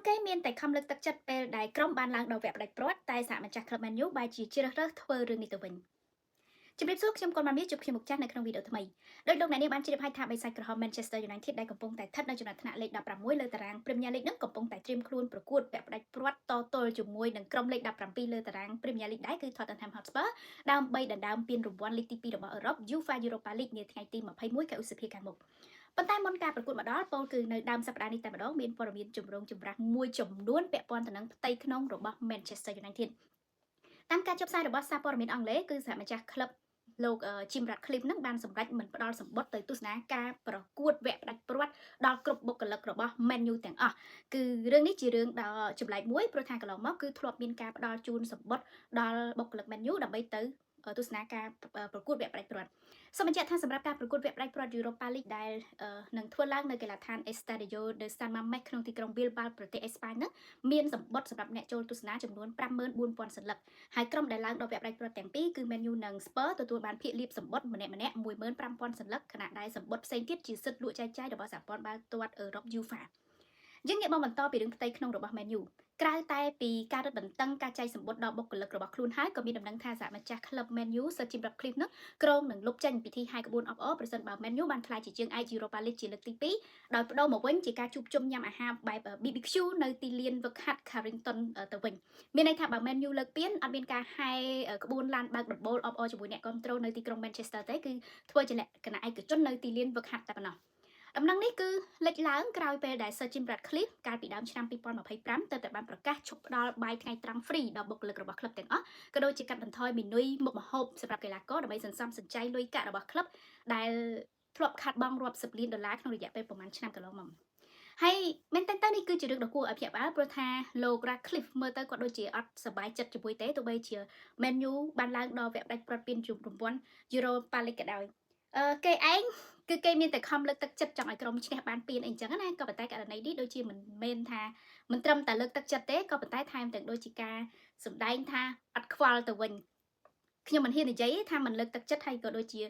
គេមានតែខំលើកទឹកចិត្តពេលដែលក្រុមបានឡើងដល់វគ្គផ្ដាច់ព្រ័ត្រតែសហម្ចាស់ក្លឹប Man U បែរជាជ្រើសរើសធ្វើរឿងនេះទៅវិញជំរាបសួរខ្ញុំកុនម៉ាមីជួបខ្ញុំមុខចាស់នៅក្នុងវីដេអូថ្មីដោយលោកអ្នកនាងបានជ្រាបហើយថាបិសាចក្រហម Manchester United ដែលកំពុងតែស្ថិតនៅចំណាត់ថ្នាក់លេខ16លើតារាង Premier League នឹងកំពុងតែត្រៀមខ្លួនប្រកួតវគ្គផ្ដាច់ព្រ័ត្រតទល់ជាមួយនឹងក្រុមលេខ17លើតារាង Premier League ដែរគឺ Tottenham Hotspur ដើម្បីដណ្ដើមពានរង្វាន់លីកទី2របស់អឺរ៉ុប UEFA Europa League នាថ្ងៃទី21ខែឧសភាខាងមុខប៉ុន្តែមុនការប្រកួតមកដល់ពោលគឺនៅដើមសប្តាហ៍នេះតែម្ដងមានព័ត៌មានចម្រូងចម្រាសមួយចំនួនពាក់ព័ន្ធទៅនឹងផ្ទៃក្នុងរបស់ Manchester United តាមការចុះផ្សាយរបស់សារព័ត៌មានអង់គ្លេសគឺសហម្ចាស់ក្លឹបលោក Jim Ratcliffe នឹងបានសម្រេចមិនផ្ដល់សម្បត្តិទៅទស្សនាការប្រកួតវគ្គផ្ដាច់ព្រ័ត្រដល់គ្រប់បុគ្គលិករបស់ Man U ទាំងអស់គឺរឿងនេះជារឿងដ៏ចម្លែកមួយព្រោះថាកន្លងមកគឺធ្លាប់មានការផ្ដល់ជូនសម្បត្តិដល់បុគ្គលិក Man U ដើម្បីទៅទស្សនាការប្រកួតវគ្គផ្ដាច់ព្រ័ត្រសូមបញ្ជាក់ថាសម្រាប់ការប្រកួតវគ្គផ្ដាច់ព្រ័ត្រ Europa League ដែលនឹងធ្វើឡើងនៅកីឡដ្ឋាន Estadio de San Mamés ក្នុងទីក្រុង Bilbao ប្រទេសអេស្ប៉ាញនោះមានសម្បត្តិសម្រាប់អ្នកចូលទស្សនាចំនួន54,000សន្លឹកហើយក្រុមដែលឡើងដល់វគ្គផ្ដាច់ព្រ័ត្រទាំងពីរគឺ Man U និង Spurs ទទួលបានភាគលាភសម្បត្តិម្នាក់ម្នាក់15,000សន្លឹកខណៈដែលសម្បត្តិផ្សេងទៀតជាសិទ្ធិលក់ចែកចាយរបស់សហព័ន្ធបាល់ទាត់អឺរ៉ុប UEFA យើងងាកមកបន្តពីរឿងផ្ទៃក្នុងរបស់ Man U ក្រៅតែពីការរឹតបន្តឹងការចែកសម្បត្តិដល់បុគ្គលិករបស់ខ្លួនហើយក៏មានដំណឹងថាសហម្ចាស់ក្លឹប Man U Sir Jim Ratcliffe នោះគ្រោងនឹងលុបចេញពិធីហែក្បួនអបអរប្រសិនបើ Man U បានក្លាយជាជើងឯក Europa League ជាលើកទី2ដោយបដូរមកវិញជាការជួបជុំញ៉ាំអាហារបែប BBQ នៅទីលានហ្វឹកហាត់ Carrington ទៅវិញមានន័យថាបើ Man U លើកពានអត់មានការហែក្បួនឡានបើកដំបូលអបអរជាមួយអ្នកគ្រប់គ្រងនៅទីក្រុង Manchester ទេគឺធ្វើជាលក្ខណៈឯកជននៅទីលានហ្វឹកហាត់តែប៉ុណ្ណោះដំណឹងនេះគឺលេចឡើងក្រោយពេលដែល Sir Jim Ratcliffe កាលពីដើមឆ្នាំ2025ទៅតែបានប្រកាសឈប់ផ្ដល់បាយថ្ងៃត្រង់ free ដល់បុគ្គលិករបស់ក្លឹបទាំងអស់ក៏ដូចជាកាត់បន្ថយមេនុយមុខម្ហូបសម្រាប់កីឡាករដើម្បីសន្សំសំចៃលុយកាក់របស់ក្លឹបដែលធ្លាប់ខាតបង់រាប់សិបលានដុល្លារក្នុងរយៈពេលប្រហែលឆ្នាំកន្លងមកហើយមែនតើនេះគឺជារឿងដ៏គួរឲ្យភ្ញាក់ផ្អើលព្រោះថាលោក Ratcliffe មើលទៅគាត់ដូចជាអត់សប្បាយចិត្តជាមួយទេទោះបីជា Man U បានឡើងដល់វគ្គផ្ដាច់ព្រ័ត្រពានរង្វាន់ Europa League ក៏ដោយអឺគេឯងគឺគេមានតែខំលើកទឹកចិត្តចង់ឲ្យក្រុមឈ្នះបានពានអីចឹងណាក៏ប៉ុន្តែករណីនេះដូចជាមិនមែនថាមិនត្រឹមតែលើកទឹកចិត្តទេក៏ប៉ុន្តែថែមទាំងដូចជាការសម្ដែងថាអត់ខ្វល់ទៅវិញខ្ញុំមិនហ៊ាននិយាយថាមិនលើកទឹកចិត្តហើយក៏ដូចជា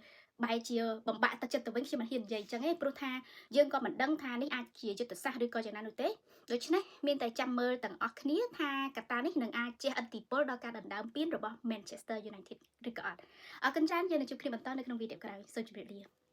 បែរជាបំបាក់ទឹកចិត្តទៅវិញខ្ញុំមិនហ៊ាននិយាយអញ្ចឹងទេព្រោះថាយើងក៏មិនដឹងថានេះអាចជាយុទ្ធសាស្ត្រឬក៏យ៉ាងណានោះទេដូច្នេះមានតែចាំមើលទាំងអស់គ្នាថាកត្តានេះនឹងអាចជះឥទ្ធិពលដល់ការដណ្ដើមពានរបស់ Manchester United ឬក៏អត់អរគុណច្រើនយើងនឹងជួបគ្នាបន្តនៅក្នុងវីដេអូក្រោយសូមជម្រាបលា។